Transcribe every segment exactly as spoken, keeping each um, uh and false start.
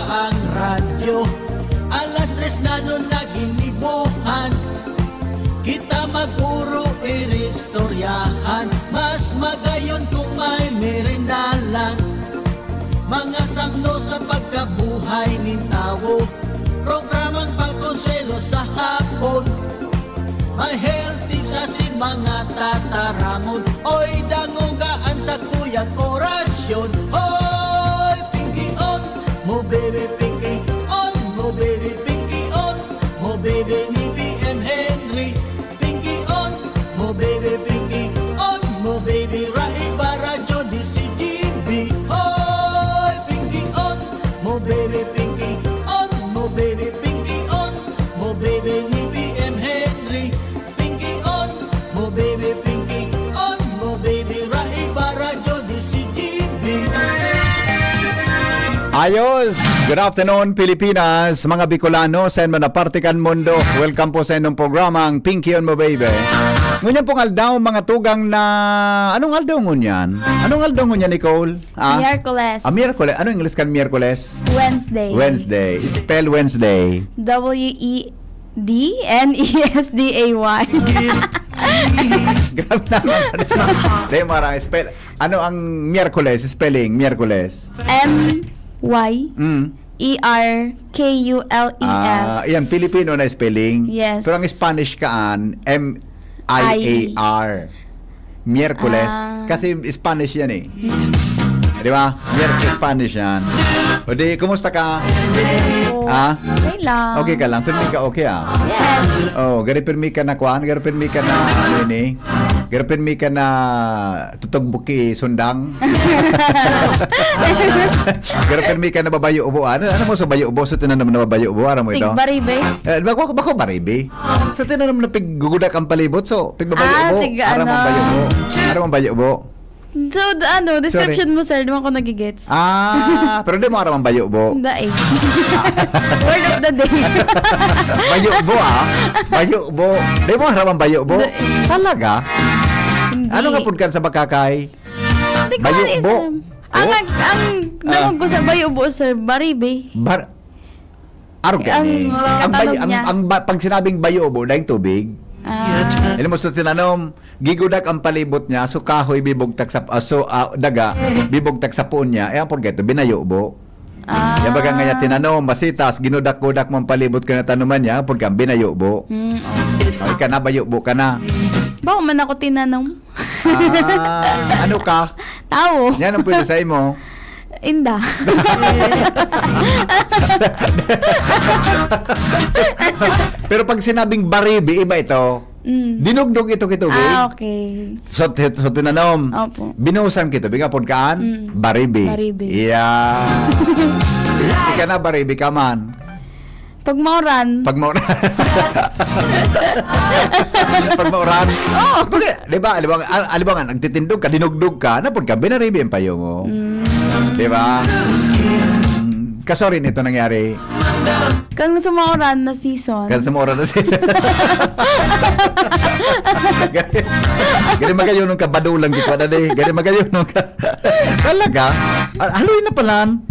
Ang radyo, alas tres na nun na ginibohan. Kita magpuro iristoryahan, mas magayon kung may merindalan. Mga samno sa pagkabuhay nin tawo, programang pagkonselo sa hapon. May health tips asin mga tataramon. Oy, dangogaan sa kuyang orasyon. Oy, pingkion mo, baby, pingkion mo, baby, pingkion mo, baby, ni B M Henry. Pingkion mo, baby, pingkion mo, baby, raiba radyo di si G B. Oy, pingkion mo, baby, pingkion mo, baby, pingkion mo, baby, ni B M Henry. Pingkion mo, baby, pingkion mo, baby, raiba radyo di si G B. Ayos! Good afternoon, Pilipinas, mga Bicolano, sa inyo na parte kan mundo. Welcome po sa inyong programang Pinky on Mo Baby. Ngunyan pong aldaw, mga tugang na... Anong aldaw ngunyan? Anong aldaw ngunyan, Nicole? Ah? Miyerkules. Ah, Miyerkules. Anong English kan Miyerkules? Wednesday. Wednesday. Spell Wednesday. W E D N E S D A Y. Grabe naman. Dahil marang spell. Ano ang Miyerkules? Spelling, Miyerkules. M Y Mm. E R K U L E S. Ah, yan, Pilipino na spelling. Yes. Pero ang Spanish kaan, M I A R. Miyerkules. Ah. Kasi Spanish yan eh. Di ba? Miyerkules, Spanish yan. O di, kumusta ka? Oo. Ha? Okay lang. Okay ka lang? Pirmi ka, okay ah. Yes. Oh, gari pirmi ka na kwan, gari pirmi ka na, ano yun eh? Gari pirmi ka na tutog buki sundang. Gari pirmi ka na babayo ubo. Ano, ano mo sa bayo ubo? Sa tinanom na babayo ubo, aram mo ito? Tigbaribe. Eh, bako, bako baribe. Sa tinanom na piggugudak ang palibot, so, pigbabayo Ah, ubo. Tiga Aram mo ano? Bayo ubo. Aram mo bayo ubo. So, d- ano, Sorry. Description mo, sir, di mo ako nagigets. Ah, pero di mo aram ang bayo ubo. Hindi eh. Word of the day. Bayo ubo, ah. Bayo ubo. Di mo aram ang bayo ubo. Hindi. Talaga? Hindi. Ano nga pud kan sa bakakay? Hindi ko Bayo alam, ubo. sir. Ang, Oh. ang, ang Ah. nawag ko sa bayo ubo, sir, baribe. Bar-, Arog Ang gani. Ang bay-, Tagalog ang, niya. ang ba-, pag sinabing bayo ubo, daing tubig. Ah. Alam mo, so tinanom, gigudak ang palibot niya, so kahoy bibugtak sa, ah, so, ah, daga, bibugtak sa puon niya, eh, ang purgato, binayo ubo. Ah. Yan baga nga niya tinanom, masitas, ginudak-gudak mo ang palibot ka na tanuman niya, pagka binayo ubo. Mm, oh. Ay, ka na, bayo ubo ka na. Bawo man ako tinanom. Ah, ano ka? Tao. Yan ang pwede sa imo. Inda. Pero pag sinabing baribi, iba ito. Mm. Dinugdog ito kitubig. Ah, okay. So, ti-, so tinanom. Opo. Binuhusan kitubig, apod kaan? Mm. Baribi. Baribi. Yeah. Ika na, baribi ka man. Pag mauran. Pag mauran. Pag mauran. Oo. Baga, di ba? Alam mo, al-, alam mo nga, nagtitindog ka, dinugdog ka, napod ka, binaribi ang payo mo. Mm. Di ba? Mm. Kaso rin ito nangyari. Kang sa mauran na season. Kang sa mauran na season. Gari, gari magayunon ka, badulang di pa na di. Gari magayunon ka. Talaga? Ah, haloy na palan.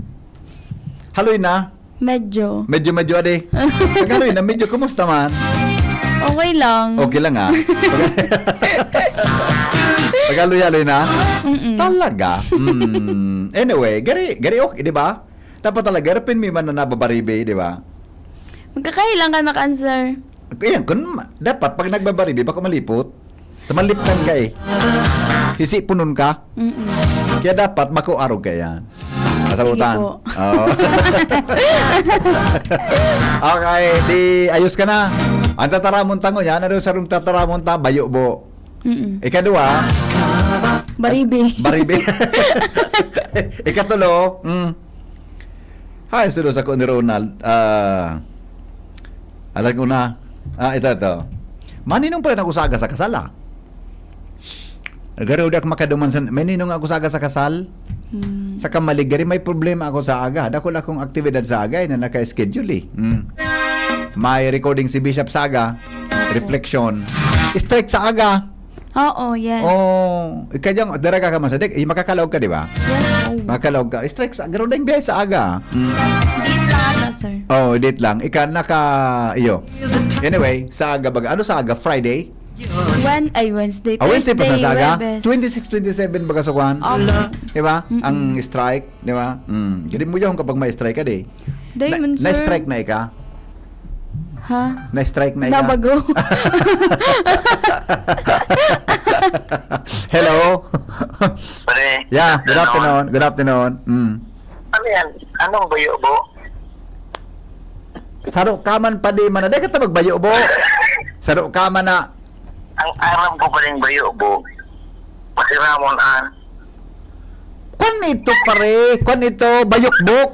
Haloy na? Medyo. Medyo-medyo, ade. Pag-aloy na, medyo kumusta man? Okay lang. Okay lang, ah. Pag-, pag-aloy-aloy na? Mm-mm. Talaga? Mm. Anyway, gari, gari okay, di ba? Dapat talaga, gari pirmi man na nababaribe, di ba? Magkakahilang ka na cancer. Ayan, kun ma-, dapat pag nagbabaribe, bako malipot. Tumaliptan ka eh. Sisipunon ka. Mm-mm. Kaya dapat bako arog ka yan. Kasabutan. Sige po. Oo. Okay, di ayos ka na. Ang tataramon tango yan, ano sa room tataramon ta? Bayo bo. Mm-mm. Ikadua, Baribe. Baribe. Ikatulo, mm. Hi, studio sa ko ni Ronald. Ah, alam ko na. Ah, ito, ito. Maninong pa rin ako sa aga sa kasal, ah. Garo di ako makaduman sa, may ninong ako sa aga sa kasal. Hmm. Sa kamaligari, may problema ako sa aga. Dakul akong aktibidad sa aga, eh, na naka-schedule, eh. Hmm. May recording si Bishop sa aga. Reflection. Strike sa aga. Oo, yes. Oh, ikaw dyan, daraga ka man sa dek, eh, makakalaog ka, di ba? Yes, oo. Makakalaog ka. Strike sa, garo ding biyahe sa aga. Mm. Di Sir. Oh, date lang. Ika, naka, iyo. Anyway, sa aga baga. Ano sa aga? Friday? Wen-, ay, Wednesday, Ah, Wednesday pa sa Thursday, saga? Huwebes. Twenty-six, twenty-seven baga sa kwan? Opo. Di ba? Mm-mm. Ang strike, di ba? Mm. Jadi mo yun kapag may strike ka, di? Dahil Na-, man, sir. Na-strike na ika? Ha? Na-strike na ika? Nabago. Hello? Pare, Yeah, good good afternoon. afternoon. Good afternoon. Mm. Ano yan? Anong bayo-bo? Saro ka man, padi man na. Di ka ta magbayo-bo. Saro ka man na. Ang aram ko pa rin bayo-bo. Pasiramon an. Kwan ito, pare. Kwan ito, bayukbok.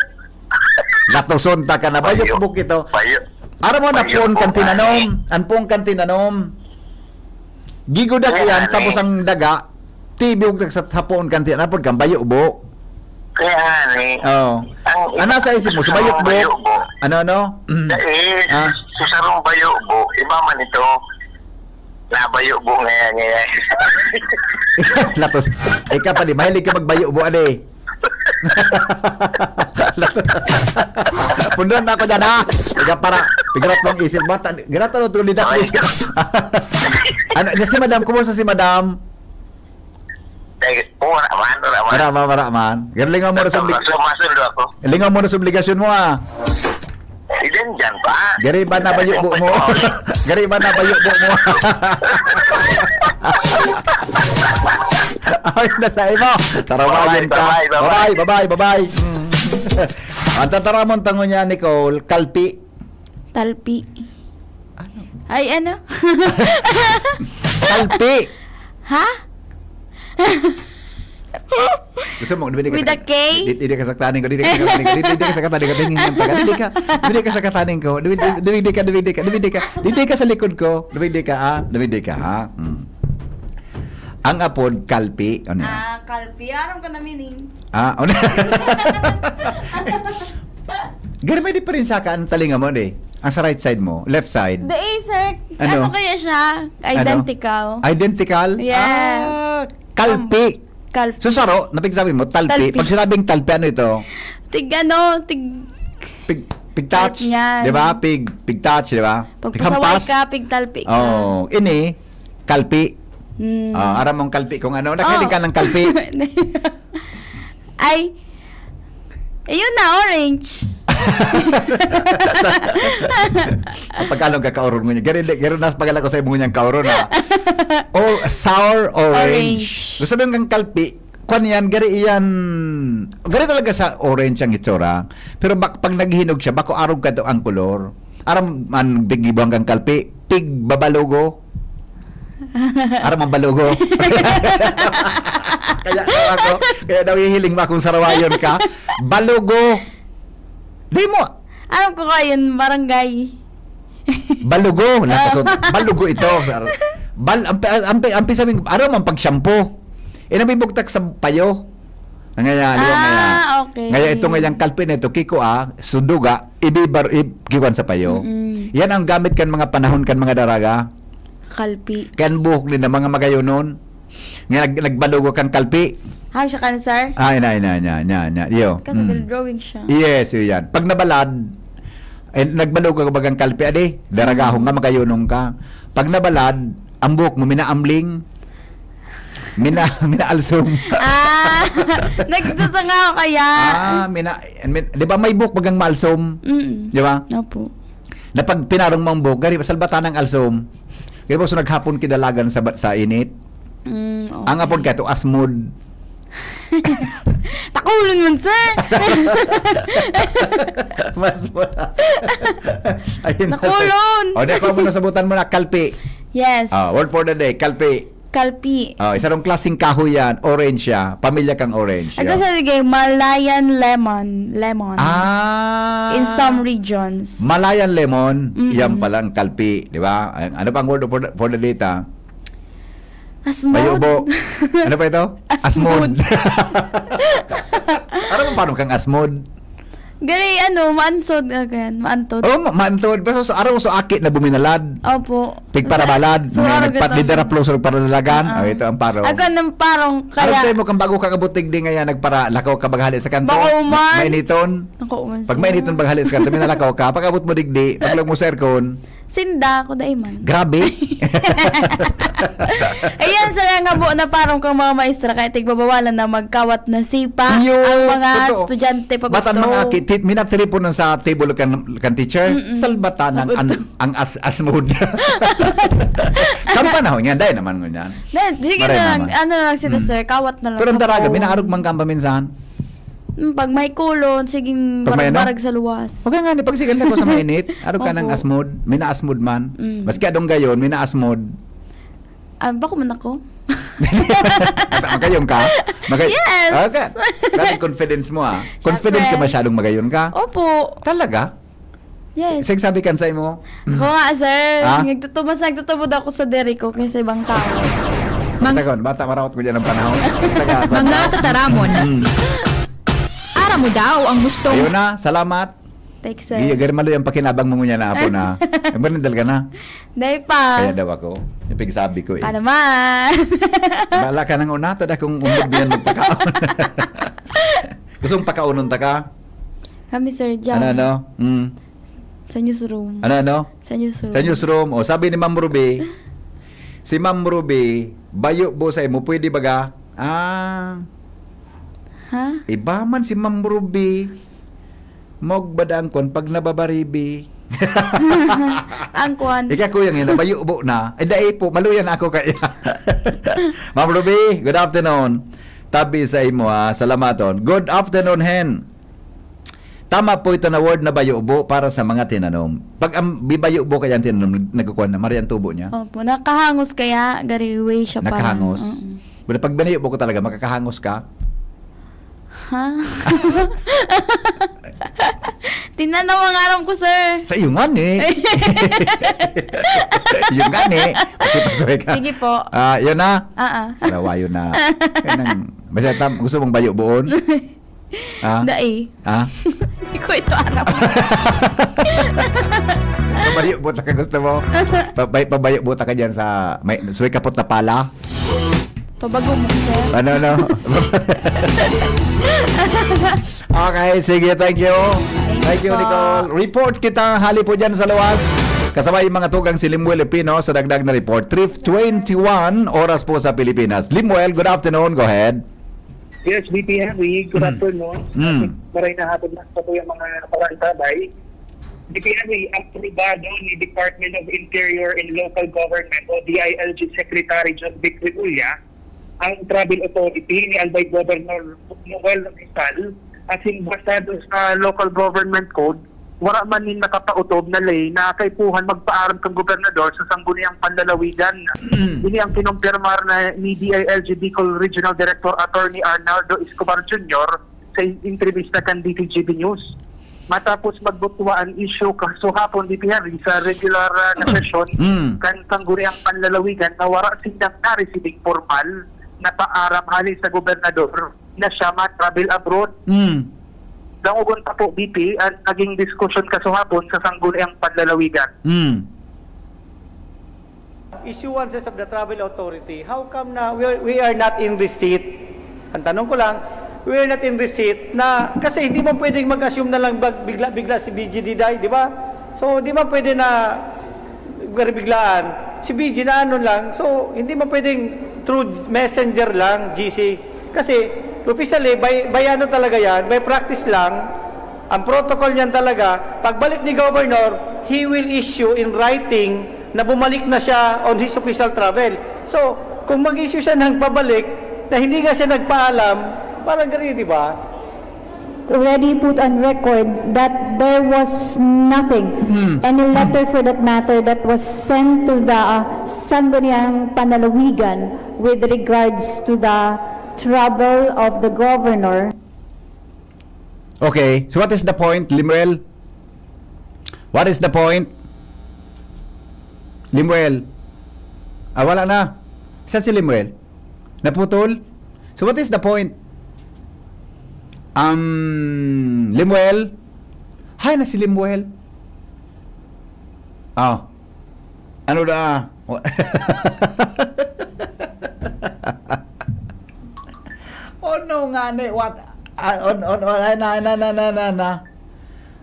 Latoson ta ka na. Bayo-, Bayukbok ito. Bayo-, Aram mo na bayukbok puon kan tinanom. An puon kan tinanom. Gigudak Kaya yan, nga, tapos eh. ang daga, tibiyog sa, sa puon kan tinanom, kan bayukbok. Kaya nga, eh. Oh. Ang Ang nasa isip mo, sa ang bayukbok. bayukbok. Ano, ano? Mm. Eh, Ah. sa sarong bayo-bo, iba man ito. Nabayo-bo ngayon, ngayon. Latos. Ika pa, di, mahilig ka magbayo-bo, ade. Pundan na ako dyan, ha? Ika para, pigarat mong isip mo. Ta-, ginata na ito, lidak Ay, mo. Ano, na si madam, kumusta si madam? Ay, oo, wala man, wala man. Wala man, wala man. Galing mo na sa oblig-, Masu-, masundo ako. Lingaw mo na sa obligasyon mo, ah. Ilan dyan pa? Gari ba na bayo-bo mo? Gari ba na bayo-bo mo? Ay, nasa imo. Tarawayan Bye-bye, ka. bye-bye, bye-bye. Bye-bye, bye-bye, bye-bye. Mm. Ang tataramon tango niya, Nicole, kalpi. Talpi. Ano? Ay, ano? Kalpi. Ha? Gusto mo, dumi ka With sa a K? Di, di, di ka saktanin ko, di, di ka saktanin ko, di, di, di ka saktanin ko, di, di ka, di, di ka saktanin ko, di, di, di, di ka, di, di ka, di, di ka, di, di ka sa likod ko, di, di ka, ah, di, di ka, ha? Hmm. Ang apod, kalpi, ano yan? Ah, kalpi. Aram ko na meaning. Ah, ano? Gari may diferensya ka ang talinga mo, di? Ang sa right side mo, left side. Di, eh, sir. Ano? Ano kaya siya? Ano? Identical. Identical? Yes. Ah, kalpi. Kalpi. So, saro, napigsabi mo, talpi. Talpi. Pag sinabing talpi, ano ito? Tig ano, tig Pig, pig touch, Niyan. di ba? Pig, pig touch, di ba? Pag Pig pasaway hampas. ka, pig talpi ka. Oh, ini, kalpi. Hmm. Ah, aram mong kalpi kung ano. Nakahiling ka Oh. ng kalpi. Ay, ayun na, orange. Ang pagkalong ka, kaoron mo niya. Gari, gari, nas pagkala ko sa imo niyang kaoron, ha? Oh, sour orange. Orange. Gusto mo yung kang kalpi? Kwan yan, gari iyan. Gari talaga sa orange ang itsura. Pero bak-, pag naghihinog siya, bako arog ka to ang kolor. Aram, an, bigibuang kang kalpi, pig babalugo. Aram ang balugo. Kaya ako, kaya daw hihiling mo akong sarawayon ka. Balugo. Di mo. Alam ko kayo, barangay. Balugo. Nakasot. Balugo ito. Bal, ang, ang, ang, ang sabi, aram ang pag-shampoo. Eh, nabibugtak sa payo. Ngaya, liwang Ah, ngaya. okay. Ngaya ito ngayang kalpi na ito, kiko, ah, suduga, ibibar, ib-, kiwan sa payo. Mm-mm. Yan ang gamit kan mga panahon kan mga daraga. Kalpi. Kaya ang buhok nila, mga magayonon. Nga nag-, nagbalugo kang kalpi. Ay, sa cancer? Ah, ina, ina, ina, ina, ina. Iyo. Kasi Mm. drawing siya. Yes, yun yan. Pag nabalad, eh, nagbalugo ka bagang kalpi, adi, daragahon ka, Mm. magayunong ka. Pag nabalad, ang buhok mo, minaamling. Mina-, minaalsom. Ah, nagsasanga ako kaya. Ah, mina-, min-, di ba may buhok bagang maalsom? Mm. Di ba? Opo. Na pag pinarong mo ang buhok, gari, salbatan ng alsom. Kaya gusto naghapon kidalagan sa bat-, sa init. Mm, okay. Ang apod ka to, asmod. Takulon man, sir. Mas mo na. Ayun na, sir. Nakulon. O, di, ako mo nasabutan mo na, kalpi. Yes. Ah, word for the day, kalpi. Kalpi. Ah, isa rong klaseng kahoy yan. Orange siya. Pamilya kang orange. Ang Yan. gusto sige, Malayan lemon. Lemon. Ah. In some regions. Malayan lemon, Mm-mm. yan pala ang kalpi, di ba? Ang, ano pang word for the, for the day, ta? Asmod. Bayubo. Ano pa ito? Asmod. Asmod. Aram mo paano kang asmod? Gari, ano, maansod, ah, ganyan, maantod. Oh, ma- maantod. Basta so, araw so aki na buminalad. Opo. Pigparabalad. So, May araw nagpa- gatong- Didara pluso nagparalagan. Ah. Oh, ito ang parong. Ako ng parong, Kaya, kaya, mo kang bago ka kabutig di ngayon, nagpara, lakaw ka baghali sa kanto. Bako man. Mainiton. Ako man Pag siya. mainiton baghali sa kanto, minalakaw ka. Pag abot mo digdi, pag lang mo sa aircon, Sinda ko dai man. Grabe. Ayan, sa nga buo na parong kang mga maestra, kaya tigbabawalan na magkawat na sipa Yo, ang mga totoo. Estudyante pag Batan gusto. Mga kit, minatripon sa table kan, kan teacher. Salbatan ang, Pag ang, gusto. Ang as, asmod. Kan panahon nga, dahil naman ngunyan. Na, sige Maray na lang, naman. Ano lang sila, Mm. sir, kawat na lang Pero ang sa daraga, phone. Minaarog man ka ang paminsan. Mm, pag may kulon, siging Pag may ano? barag-barag sa luwas. Okay nga, ni pag sigal na ko sa mainit, arog ka ng Opo. Asmod, minaasmod man. Mm. Maski adong gayon, minaasmod. Ah, bako man ako. Mata- magayon ka? Magay- Yes! Okay. Grabe confidence mo ah. Confident ka Siyempre. Masyadong magayon ka? Opo. Talaga? Yes. Sige, sabi kan sa imo. Ako nga, sir. Ha? Nagtutu-, mas nagtutubod ako sa diri ko kaysa ibang tao. Mang- Tagon, bata, marawat ko dyan ang panahon. Taga, Mga tataramon. Mm. Aram mo daw ang gustong Ayun na, salamat. Thanks, sir. Di, gari malo yung pakinabang mo ngunyan na apo na. Nagbarindal ka na. Dahil pa. Kaya daw ako. Yung pigsabi ko eh. Pa naman. Bala ka nang una, tada kung umod yan magpakaon. Gusto mong pakaunon ta ka? Kami, sir, dyan. Ano, ano? Mm. Sa newsroom. Ano, ano? Sa newsroom. Sa newsroom. O, sabi ni Ma'am Ruby, si Ma'am Ruby, bayo bo sa imo, pwede baga? Ah, Ha? Iba man si Ma'am Ruby. Maog ba dang kwan pag nababaribi? Ang kwan. Ika, kuya, nga, nabayubo na. Eh, dai po, maluya na ako kaya. Ma'am Ruby, good afternoon. Tabi sa imo, ha. Salamaton. Good afternoon, Hen. Tama po ito na word na bayubo para sa mga tinanom. Pag ang bibayubo kaya ang tinanom, nag- nagkukuha na, mari ang tubo niya. Opo, nakahangos kaya, gariway siya pa. Nakahangos. Oo. Pero pag binayubo ko talaga, makakahangos ka. Ha? Tinanaw ang aram ko, sir. Sa iyo nga, ni. Yung nga, ni. Pakipasuhay ka. Sige po. Ah, yun na. Ah, ah. Sarawayo na. Yan ang, basta tam, gusto mong bayuboon? Ah? Dai. Ah? Hindi ko ito aram. Pabayubo ta ka gusto mo? Pabay, pabayubo ta ka dyan sa, may, sa may kapot na pala? Pabago mo, sir. Ano, ano? Okay, sige, thank you. Thank you, po. Nicole. Report kita, hali po dyan sa luwas. Kasabay yung mga tugang si Limuel Epino sa dagdag na report. Three twenty-one oras po sa Pilipinas. Limuel, good afternoon. Go ahead. Yes, B P Henry, good Mm. afternoon. Mm. Maray na hapon na sa po yung mga parantabay. B P Henry, aprobado ni Department of Interior and Local Government o D I L G Secretary John Vic Remulla ang travel authority ni Albay Governor Noel Rizal asin basado sa Local Government Code, wala man nin nakapautob na ley na kaipuhan magpaaram kan gobernador sa sangguniang panlalawigan. Ini ang kinumpirmar na ni D I L G Bicol Regional Director Attorney Arnaldo Escobar Junior sa in- entrevista kan D T G B News. Matapos magbutua an isyu kasuhapon, D P Henry, sa regular ah, na sesyon Mm. kan sangguniang panlalawigan na wala sindang na-receiving formal na paaram hali sa gobernador na siya ma-travel abroad. Mm. Dangogon pa po, B P, ang naging diskusyon kasuhapon sa sangguniang panlalawigan. Mm. Issuances of the travel authority, how come na we are, we are not in receipt? Ang tanong ko lang, we are not in receipt na, kasi hindi man pwedeng mag-assume na lang bag-, bigla-bigla si B G Diday, di ba? So, di man pwede na biglaan. Si B G na ano lang, so hindi man pwedeng through messenger lang, G C. Kasi officially, by, by ano talaga yan, by practice lang, ang protocol niyan talaga, pagbalik ni Governor, he will issue in writing na bumalik na siya on his official travel. So, kung mag-issue siya ng pabalik na hindi nga siya nagpaalam, parang gano'n, di ba? Already put on record that there was nothing, Hmm. any letter for that matter, that was sent to the uh, Sangguniang Panlalawigan with regards to the travel of the governor. Okay, so what is the point, Limuel? What is the point? Limuel? Ah, wala na. Saan si Limuel? Naputol? So what is the point? Um, Limuel? Hay na si Lemuel. Oh. Ano na? Oh no, nga ni, what? Ah, on, on, on, ay, na, na, na, na, na, na.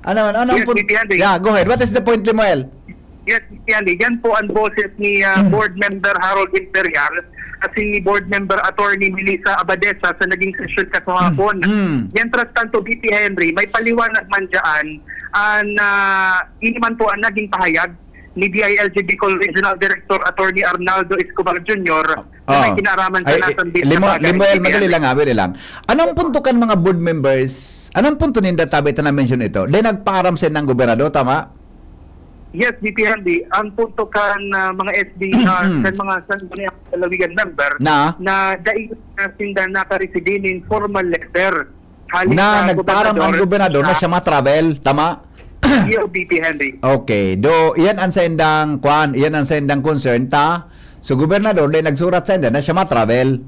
Ano, ano, ano, Yes, pun- P P N D. Yeah, go ahead. What is the point, Lemuel? Yes, P P N D. Yan po ang boses ni ah, Mm. Board Member Harold Imperial at si Board Member Attorney Melissa Abadesa sa naging sesyon kahapon. Mm. Mientras tanto, B P Henry, may paliwanag man dyan, ah, na ini man po ang naging pahayag ni D I L G Bicol Regional Director Attorney Arnaldo Escobar Junior na may Oo. kinaraman sa Ay, nasambit Limo-, na bagay. Lemuel, P P N D. Madali lang, ah, madali lang. Anong punto kan mga board members? Anong punto ninda tabi ta na-mention ito? Di nagpaaram sa inang gobernador, tama? Yes, B P Henry. Ang punto kan ah, mga S D R, Mm. kan mga sangguniang lalawigan member, Na? na dai na sinda nakaresibi nin formal letter. Hali Na sa nagpaaram ang gobernador na sa- siya ma-travel, tama? Iyo, B P Henry. Okay. Do, iyan ang sa indang kwan, iyan ang sa indang concern, ta? So, gobernador, di nagsurat sa inda na siya ma-travel.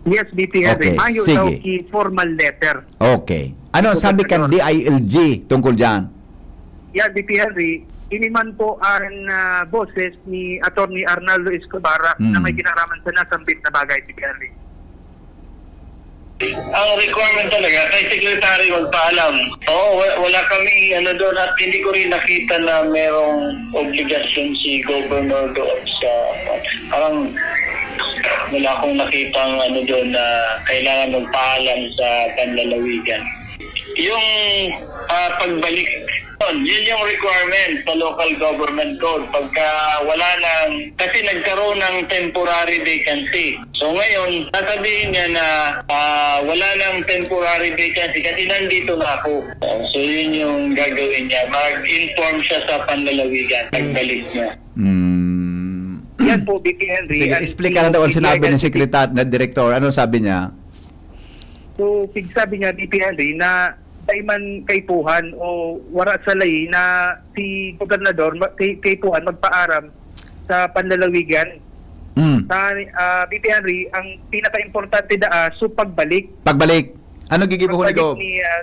Yes, B P Henry. Okay, Mayo sige. daw ki formal letter. Okay. Ano ang sabi kan Gobernador. D I L G tungkol dyan? Yan, B P Henry. Ini man po ang ah, boses ni Attorney Arnaldo Escobar Hmm. na may kinaraman sa nasambit na bagay, B P Henry. Ang requirement talaga, kay secretary magpaalam. Oo, wa- wala kami ano doon at hindi ko rin nakita na merong obligasyon si governor doon sa, parang wala akong nakitang ano doon na kailangan magpaalam sa panlalawigan. Yung ah, pagbalik, yun yung requirement sa local government code. Pagka wala nang, kasi nagkaroon ng temporary vacancy. So ngayon, sasabihin niya na ah, wala nang temporary vacancy kasi nandito na ako. Ah, so yun yung gagawin niya. Mag-inform siya sa panlalawigan pagbalik niya. Hmm. Yan po, B P Henry. Sige, Ang explica na daw ang P P I sinabi ng L C P. sekretar na direktor. Ano sabi niya? So, pigsabi niya, B P Henry, na dai man kaipuhan o wara sa lay na si gobernador ma- kay, kaipuhan magpaaram sa panlalawigan. Hmm. Sa ah, B P Henry, ang pinaka-importante daa, so pagbalik. Pagbalik. Ano gigibuhon ni Pagbalik Gov? ni ah,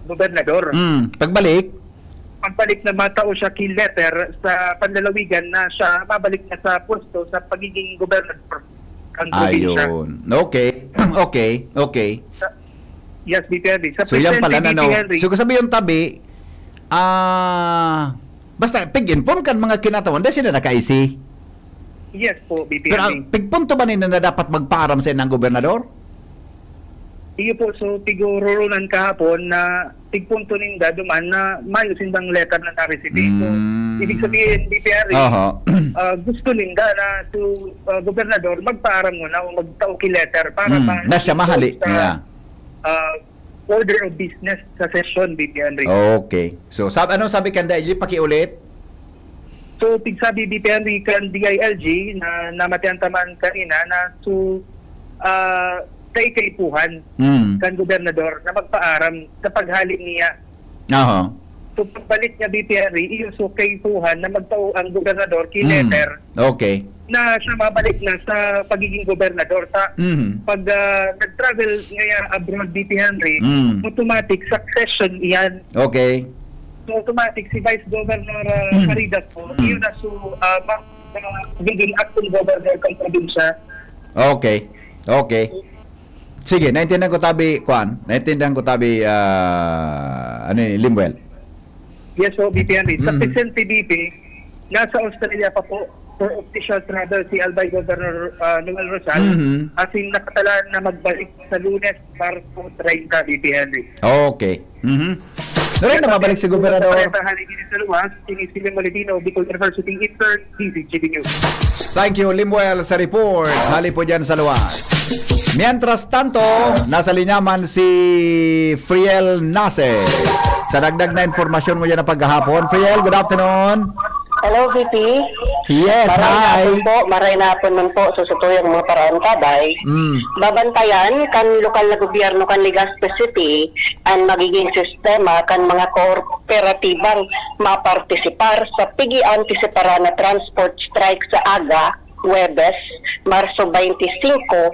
gobernador. Hmm. Pagbalik? Pagbalik na matao siya ki letter sa panlalawigan na siya mabalik na sa pwesto sa pagiging gobernador ng probinsya. Ayun. Okay. Okay. Okay. Yes, B P Henry. Sa So, yan presente, pala na, B P no? Henry, So, kasabi yung tabi, ah, basta, pig-inform kan mga kinatawan, dahil sila nakaisi. Yes po, B P Pero, ah, Henry. pigpunto ba nila na dapat magpaaram sa inang gobernador? Iyo po, so, tiguroronan kahapon na tigpunto ninda duman na mayo sindang letter na na-receive. So, Mm. ibig sabihin, B P Henry, Oho. ah, gusto ninda na so, ah, gobernador magpaaram muna o magtao ki letter para Mm, ma- na siya mahali sa, niya. ah, order of business sa session, B P Henry. Okay. So, sab ano sabi kan D I L G? Pakiulit? So, tigsabi, B P Henry, kan D I L G na namatian ta man kanina na so, ah, kay kaipuhan Mm. kan gobernador na magpaaram sa paghali niya. Aha. So, pagbalik niya, B P Henry, iyo so kaipuhan na magtao ang gobernador ki Mm. letter Okay. na siya mabalik na sa pagiging gobernador. Sa Mhm. pag ah, nag-travel ngaya abroad, B P Henry, Mm. automatic succession iyan. Okay. So, automatic si Vice Governor ah, Mm. Caridas po, Mm. yun na so, ah, ma- ah, magiging acting governor kan probinsya. Okay. Okay. Sige, naintindihan ko tabi, Kwan. Naintindihan ko tabi, ah, ano yun, Limbwel. Yes po, B P Henry. Sa Mhm. presente, B P, nasa Australia pa po for official travel si Albay Governor ah, Noel Rosal. Mhm. As in, nakatalaan na magbalik sa Lunes, Marso treinta, B P Henry. Okay. Mhm. Naray na mabalik si Gobernador. Sa Haligi sa Luwas, ini si Lim Molitino, Bicol University Intern, D Z G B News. Thank you, Limuel, sa report. Hali po dyan sa Luwas. Mientras tanto, nasa linya man si Friel Nase. Sa dagdag na informasyon mo dyan na paghahapon. Friel, good afternoon. Hello, V P. Yes, Maray na hi. hapon po, maray na hapon man po. So, sa tuyang mga paraan, kabay, Mm. babantayan kan lokal na gobyerno kan Legazpi City ang magiging sistema kan mga kooperatibang mapartisipar sa pig-iantisipara na transport strike sa aga, Huwebes, Marso twenty-five,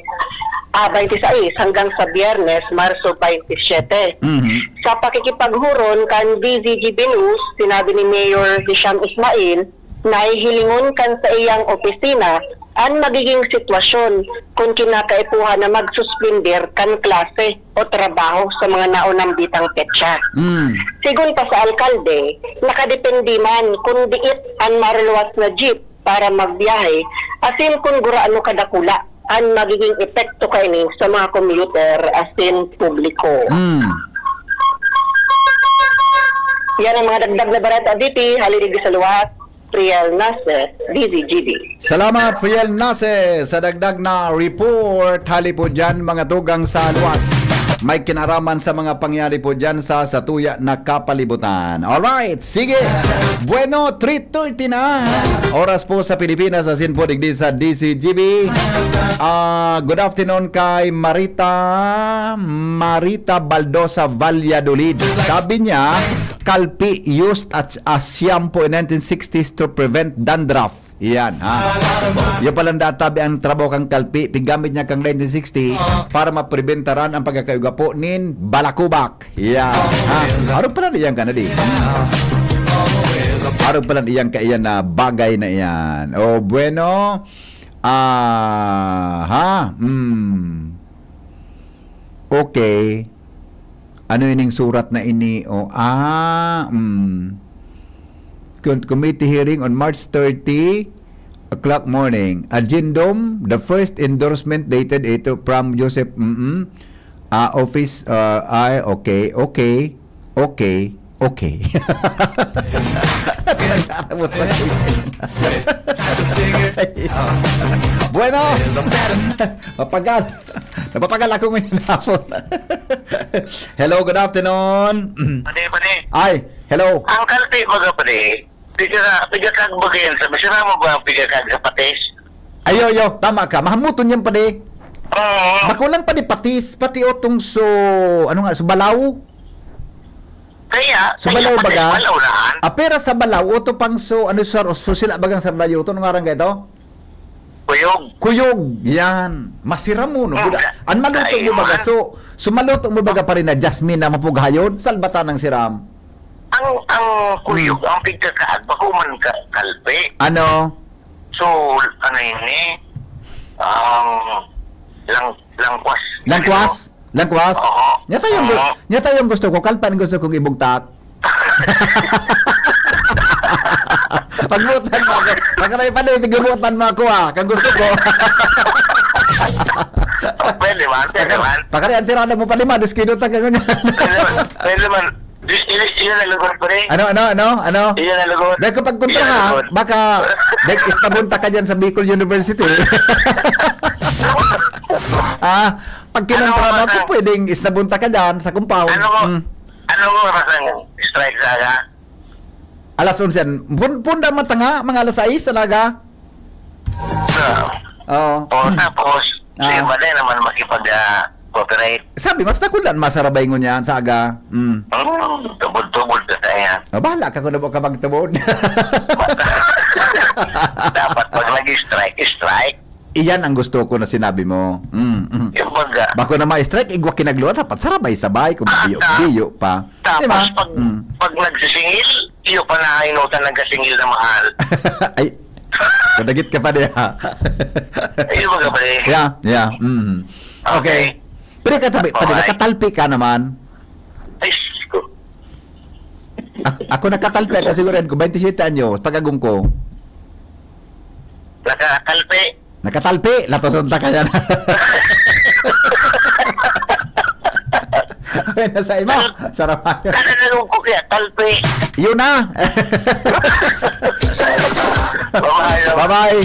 ah, twenty-six hanggang sa Biyernes, Marso twenty-seven. Mhm. Sa pakikipaghuron kan D Z G B News, sinabi ni Mayor Hisham Ismail, nahihilingon kan sa iyang opisina an magiging sitwasyon kun kinakaipuhan na magsuspender kan klase o trabaho sa mga naunang bitang petsa. Mm. Sigon pa sa alkalde, nakadepende man kun diit an maruwas na jeep para magbiyahe, asin kun gurano kadakula an magiging epekto kaini sa mga commuter asin publiko. Mm. Yan ang mga dagdag na bareta, V P, hali digdi sa luwas. Riel Nase, D Z G B. Salamat, Riel Nase, sa dagdag na report. Hali po dyan, mga tugang sa luwas. May kinaraman sa mga pangyari po dyan sa satuya na kapalibutan. Alright, sige. Bueno, three thirty na. Oras po sa Pilipinas, asin po digdi sa D Z G B. Ah, good afternoon kay Marita, Marita Baldosa Valladolid. Sabi niya, kalpi used at a shampoo in nineteen sixties to prevent dandruff. Iyan, ha? Yung palang databi ang trabaho kang kalpi, pigamit niya kang nineteen sixty para mapreventaran ang pagkakayuga po nin balakubak. Iyan, ha? Arog pala niyan ka na di. Arog pala niyan ka iyan na bagay na iyan. O, bueno. Ah, ha? Hmm. Okay. Ano ining surat na ini? O, ah, mm. Con-, committee hearing on March thirty o'clock morning. Agendum, the first endorsement dated ito from Joseph, mm, ah, office, ah, ay, okay, okay, okay, okay. Nagkaramot na siya. Bueno, mapagal. Napapagal ako ngayon hapon. Hello, good afternoon. Padi, padi. Ay, hello. Ang kalpi, baga, padi. Piga, piga kag baga yan. Sabi, sira mo ba ang piga kag sa patis? Ayo, ayo. Tama ka. Mahamuton yan, padi. Oo. Bako lang, padi, patis. Pati otong so, ano nga, so balaw. Kaya, So, kaya balaw patis, baga? Balaw na. Ah, pero sa balaw, oto pang so, ano, sir, so sila bagang sardayo. Ito, anong ngaran ka ito? Kuyog. Kuyog, yan. Masira mo, no? Mm. Buda-, ang maluto mo baga, Kaiman. So, so maluto mo baga pa rin na jasmine na mapughayon, salbatan ng siram. Ang, ang kuyog, Mm. ang pigkakaag, bako man ka, kalpi. Ano? So, ano yun eh? Ang lang-, langkwas. Langkwas? Langkwas? Oo. Nya tayo ang gu-, Oo. nya tayo ang gusto ko, kalpan gusto kong ibugtak. Pagbutan mo ako. Pagkaray pa na, pagbutan mo ako, ah. Kang gusto ko. Pwede man, pwede Pagka-, man. Pagkaray, ang tirada mo pa lima, dos kilo ta ka ngunyan. Pwede man, pwede man. Di-, di-, di na lugod, pre. Ano, ano, ano, ano? Di na lugod. Dahil kapag kontra, Di na ha, lugod. Baka, dahil istabon ta ka dyan sa Bicol University. Ah, pag kinontra Ano mo, ako, ano? Pwedeng isnabunta ka dyan sa compound. Ano mo, Mm. ano mo oras ang strike sa aga? Alas onse yan. Pun-, punda matanga, mga alas sais, alaga. Ah. Oo. O, tapos, Ah. sino ba na naman makipag, ah, cooperate? Sabi, mas nakulan, masarabay ngunyan sa aga. Mm. Hmm, tubod-tubod ka sa yan. Ah, bahala ka kung nabo ka magtubod. Dapat pag nag-strike, strike. Iyan ang gusto ko na sinabi mo. Mm, mm. Yung baga. Bako na ma-strike, igwa kinagluwa, dapat sarabay-sabay, kung Ah, biyo, ta-, biyo pa. Tapos Diba? pag, Mm. pag nagsisingil, iyo pa na inutan ng kasingil na mahal. Ay, kadagit ka pa diya. Ayun, baga, pre. Yeah, yeah. Mm. Okay. Okay. Pero ka tabi, pwede, Alright. Nakatalpi ka naman. Ay, sus ko. Ako, ako nakatalpi, ako siguro yan ko, twenty-seven anyos, pag-agong ko. Nakatalpi. Nakatalpi, latoson ta kaya na. Okay, nasa imo. Sarap. Ano na nung ko kaya? Talpi. Yun na. Bye-bye. Bye-bye.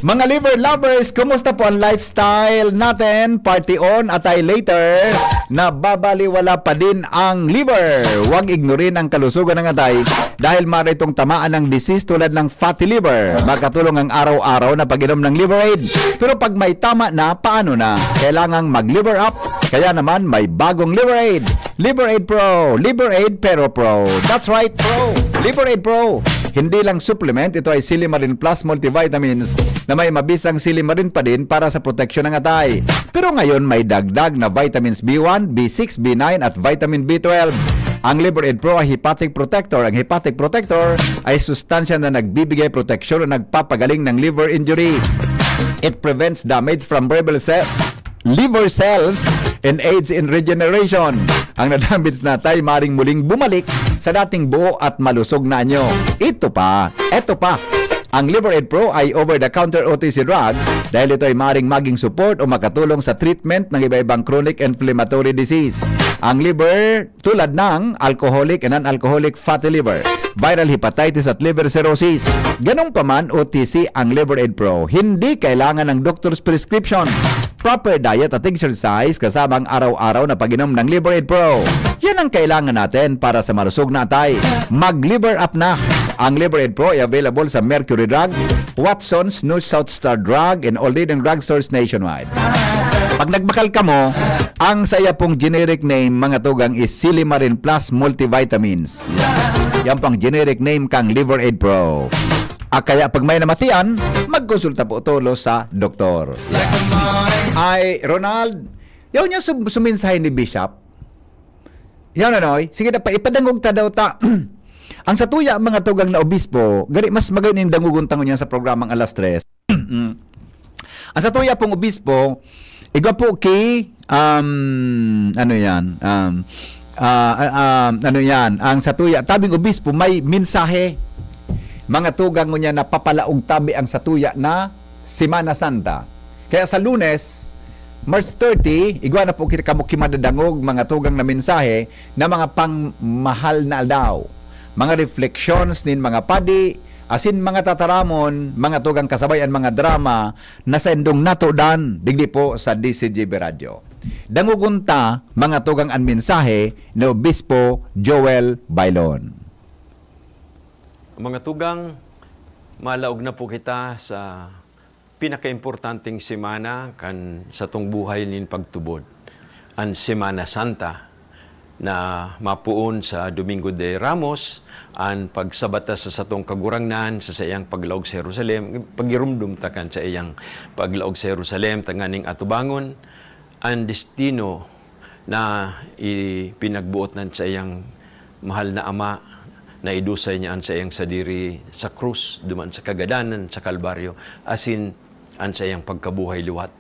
Mga liver lovers, kumusta po ang lifestyle natin? Party on, atay later. Nababaliwala pa din ang liver. Huwag ignorin ang kalusugan ng atay dahil maaari itong tamaan ng disease tulad ng fatty liver. Makatulong ang araw-araw na pag-inom ng Liver Aid. Pero pag may tama na, paano na? Kailangang mag-liver up. Kaya naman, may bagong Liver Aid. Liver Aid Pro. Liver Aid Pero Pro. That's right, Pro. Liver Aid Pro. Hindi lang supplement, ito ay Silimarin Plus Multivitamins na may mabisang silimarin pa din para sa proteksyon ng atay. Pero ngayon may dagdag na vitamins B one, B six, B nine at vitamin B twelve. Ang Liver Aid Pro ay hepatic protector. Ang hepatic protector ay sustansya na nagbibigay proteksyon o nagpapagaling ng liver injury. It prevents damage from rebel cell liver cells and aids in regeneration. Ang nadamage na atay maring muling bumalik sa dating buo at malusog na anyo. Ito pa, eto pa. Ang Liver Aid Pro ay over-the-counter O T C drug dahil ito ay maring maging support o makatulong sa treatment ng iba-ibang chronic inflammatory disease. Ang liver, tulad ng alcoholic and non-alcoholic fatty liver, viral hepatitis at liver cirrhosis. Ganun pa man, O T C ang Liver Aid Pro. Hindi kailangan ng doctor's prescription. Proper diet at exercise kasama ang araw-araw na pag-inom ng Liver Aid Pro. Yan ang kailangan natin para sa marusog na atay. Mag-Liver Up na! Ang Liver Aid Pro ay available sa Mercury Drug, Watson's, New South Star Drug, and all leading drugstores nationwide. Pag nagbakal kamo, ang saya pong generic name, mga tugang, is Silimarin Plus Multivitamins. Yan pang generic name kang Liver Aid Pro. Ah, kaya pag may namatian, magkonsulta po tolo sa doktor. Ay, Ronald, yaw niya sum- suminsahe ni Bishop. Yan, ano, eh. Sige na pa, ipadangog ta daw ta. Ang satuya, mga tugang na obispo, gari mas magayon yung dangugon tangon niya sa programang alas tres. Mm. Ang satuya pong obispo, igwa po ki, um, ano yan, um, ah, ah, um, ano yan, ang satuya, tabing obispo, may mensahe. Mga tugang ngunyan na papalaog tabi ang satuya na Semana Santa. Kaya sa Lunes, March thirty, igwa na po kita kamo ki madadangog, mga tugang na mensahe na mga pangmahal na aldaw. Mga reflections nin mga padi, asin mga tataramon, mga tugang kasabay an mga drama na saindong natudan digdi po sa D C G B Radyo. Dangogon ta, mga tugang, an mensahe ni Obispo Joel Bailon. Mga tugang, malaog na po kita sa pinakaimportanteng semana kan satong buhay nin pagtubod, an Semana Santa, na mapoon sa Domingo de Ramos, an pagsabata sa satong Kagurangnan sa saiyang paglaog sa Jerusalem, pagirumdom ta kan saiyang paglaog sa Jerusalem, tanganing atubangon an destino na ipinagboot nan saiyang mahal na Ama, na idusay niya an saiyang sadiri sa krus, duman sa kagadanan sa Kalbaryo, asin an saiyang pagkabuhay liwat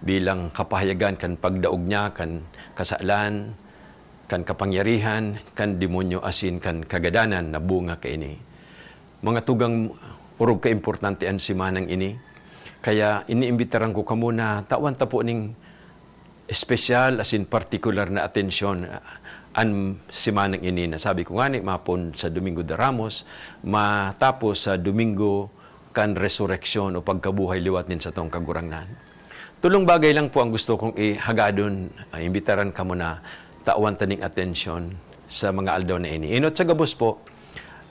bilang kapahayagan kan pagdaog niya kan kasalan, kan kapangyarihan kan demonyo asin kan kagadanan na bunga kaini. Mga tugang, orog kaimportante an semanang ini, kaya iniimbitaran ko kamo na tawan ta po ning espesyal asin partikular na atensyon, ah, an semanang ini na sabi ko ngani, mapon sa Domingo de Ramos, matapos sa Domingo kan Resureksyon o pagkabuhay liwat nin satong Kagurangnan. Tolong bagay lang po ang gusto kong ihagadon, ah, imbitaran kamo na tawan ta ning atensyon sa mga aldaw na ini. Inot sa gabos po,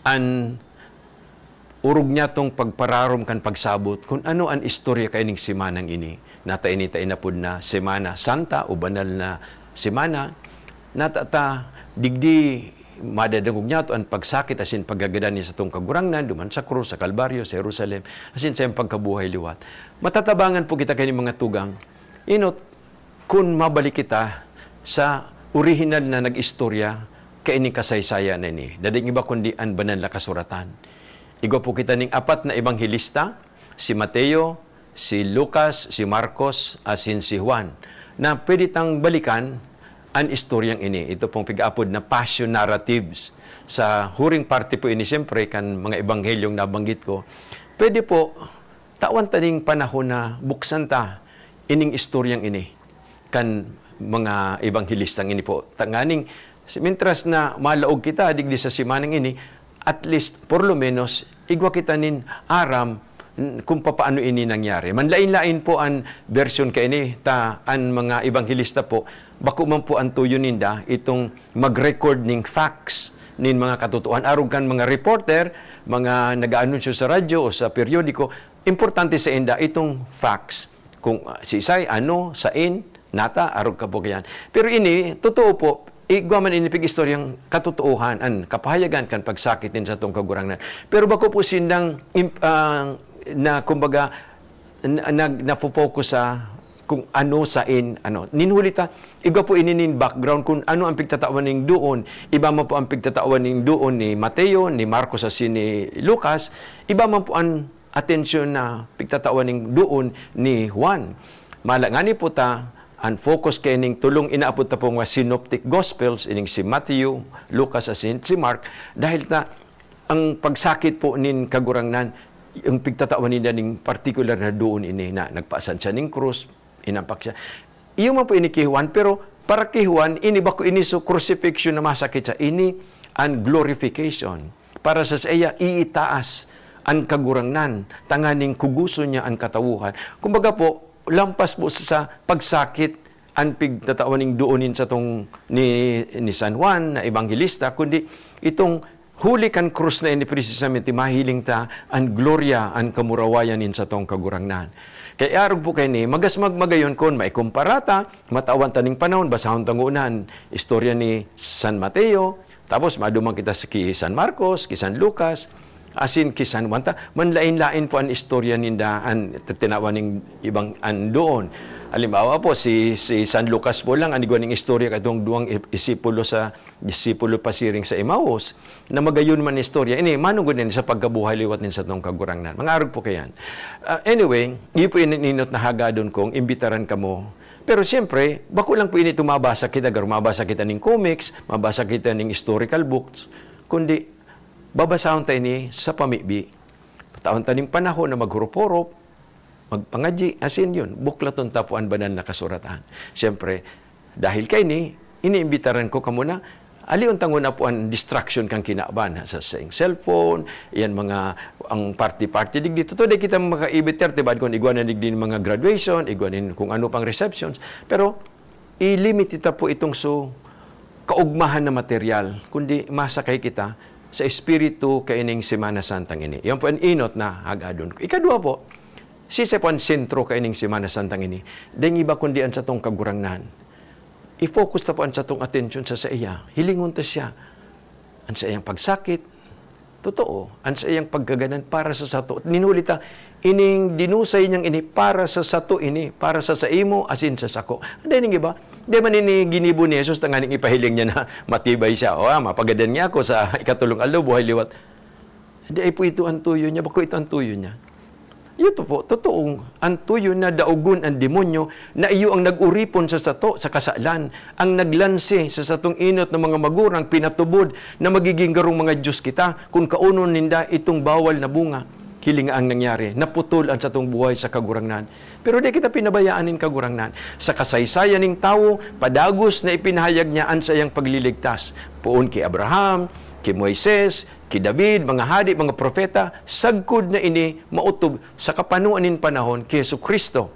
an orog niya tong pagpararom kan pagsabot kun ano an istorya kaining semanang ini. Nata ini ta inapod na Semana Santa o Banal na Semana. Nata ta digdi madadangog niya to an pagsakit asin pagkagadan ni satong Kagurangnan duman sa krus, sa Kalbaryo, sa Jerusalem, asin sa iyang pagkabuhay liwat. Matatabangan po kita kaining mga tugang. Inot, kun mabalik kita sa orihinal na nag-istorya kaining kasaysayan na ini, dading iba kundi an Banal na Kasuratan. Igwa po kita ning apat na ebanghelista, si Mateo, si Lucas, si Marcos, asin si Juan, na pwede tang balikan an istoryang ini. Ito pong pig-aapod na passion narratives. Sa huring parte po ini, siyempre, kan mga ebanghelyong nabanggit ko, pwede po tawan ta ning panahon na buksan ta ining istoryang ini kan mga ebanghelistang ini po. Tanganing, mintras na malaog kita digdi sa semanang ini, at least, por lo menos, igwa kita nin aram, n-, kung papaano ini nangyari. Manlain-lain po an version kaini, ta an mga ebanghelista po, bako man po an tuyo ninda, itong mag-record ning facts, nin mga katotohanan. Arog kan mga reporter, mga nag-aanunsyo sa radyo o sa periodiko, importante sa inda itong facts. Kung, ah, siisay, ano, sain, nata, arog kabukian. Pero ini, totoo po, igwa man ini pig-istoryang katotoohan, an kapahayagan kan pagsakit nin satong Kagurangnan. Pero bako po sindang imp-, ah, na, kumbaga, n-, nag-, nafo-focus sa kung ano sain, ano. Nin huli ta, igwa po ini nin background kung ano ang pigtatawan ning doon. Iba man po ang pigtatawan ning doon ni Mateo, ni Marcos, asin ni Lucas. Iba man po ang atensyon na pigtatawan ning doon ni Juan. Mala ngani po ta, ang focus kaining tolong inaapod ta po nga synoptic gospels, ining si Mateo, Lucas, asin si Mark, dahil ta ang pagsakit po nin Kagurangnan, ang pigtatawan ninda ning partikular na doon ini na nagpaasan siya ning krus, inampak siya. Iyo man po ini ki Juan, pero para ki Juan, ini bako ini so crucifixion na masakit siya. Ini an glorification. Para sa saiya, iitaas an Kagurangnan, tanganing kugoson niya an katawohan. Kumbaga po, lampas po sa pagsakit an pigtatawan ning doon nin satong ni, ni San Juan na ebanghelista, kundi itong huli kan krus na ini precisamente mahiling ta an glorya, an kamurawayan nin satong Kagurangnan. Kaya arog po kaini, magasmag magayon kun maikumpara ta, matawan ta ning panahon, basahon ta ngona an istorya ni San Mateo, tapos maduman kita sa ki San Marcos, ki San Lucas, asin ki San Juan ta, manlain-lain po an istorya ninda, an tinawan ning ibang an doon. Halimbawa po, si, si San Lucas po lang, an igwa ning istorya katong duwang ip-, isipulo sa, disipulo pasiring sa Emmaus, na magayon man istorya. Ini, manugod nin sa pagkabuhay liwat nin satong Kagurangnan. Mga arog po kayan. Ah, anyway, iyo po ininot na hagadon kong imbitaran kamo. Pero siyempre, bako lang po ini tumabasa kita, gar mabasa kita ning comics, mabasa kita ning historical books, kundi babasahon ta ini sa pamibi. Taon ta ning panahon na maghurop-hurop, magpangadyi, asin yun, buklaton ta po an banal na kasuratan. Siyempre, dahil kaini, iniimbitaran ko kamo na, alion ta ngona po an distraction kan kinaban, ha, sa saing cellphone, yan mga, ang party-party digdi. Totoo, di kita makaibit, tibaad kun igwa na digdi mga graduation, igwa nin kung ano pang receptions. Pero, i-limit ta po itong so kaugmahan na material, kundi masakay kita sa espiritu kaining Semana Santang ini. Yan po an inot na hagadon ko. Ikadua po, sisay po an sentro kaining Semana Santang ini? Dai iba kundi an satong Kagurangnan. I-focus ta po an satong atensyon sa saiya. Hilingon ta siya. An saiyang pagsakit, totoo, an saiyang pagkagadan para sa sato. Nin huli ta, ining dinusay niyang ini para sa sato ini, para sa saimo asin sa sako. Dai ning iba. Dai man ini ginibo ni Jesus tanganing ipahiling niya na matibay siya. O, ah, mapagadan niya ako sa ikatolong aldaw, buhay liwat. Dai po ito an tuyo niya, bako ito an tuyo niya. Ito po, totoong an tuyo na daogon an demonyo na iyo ang nag-oripon sa sato sa kasalan, ang naglanse sa satong inot na mga magurang pinatubod na magiging garong mga dios kita kun kaonon ninda itong bawal na bunga. Hiling nga ang nangyari, naputol an satong buhay sa Kagurangnan. Pero di kita pinabayaan nin Kagurangnan. Sa kasaysayan nin tawo, padagos na ipinahayag niya an saiyang pagliligtas. Poon ki Abraham, ki Moises, ki David, mga hadi, mga propeta, sagkod na ini maotob sa kapanoan nin panahon ki Jesu-Cristo,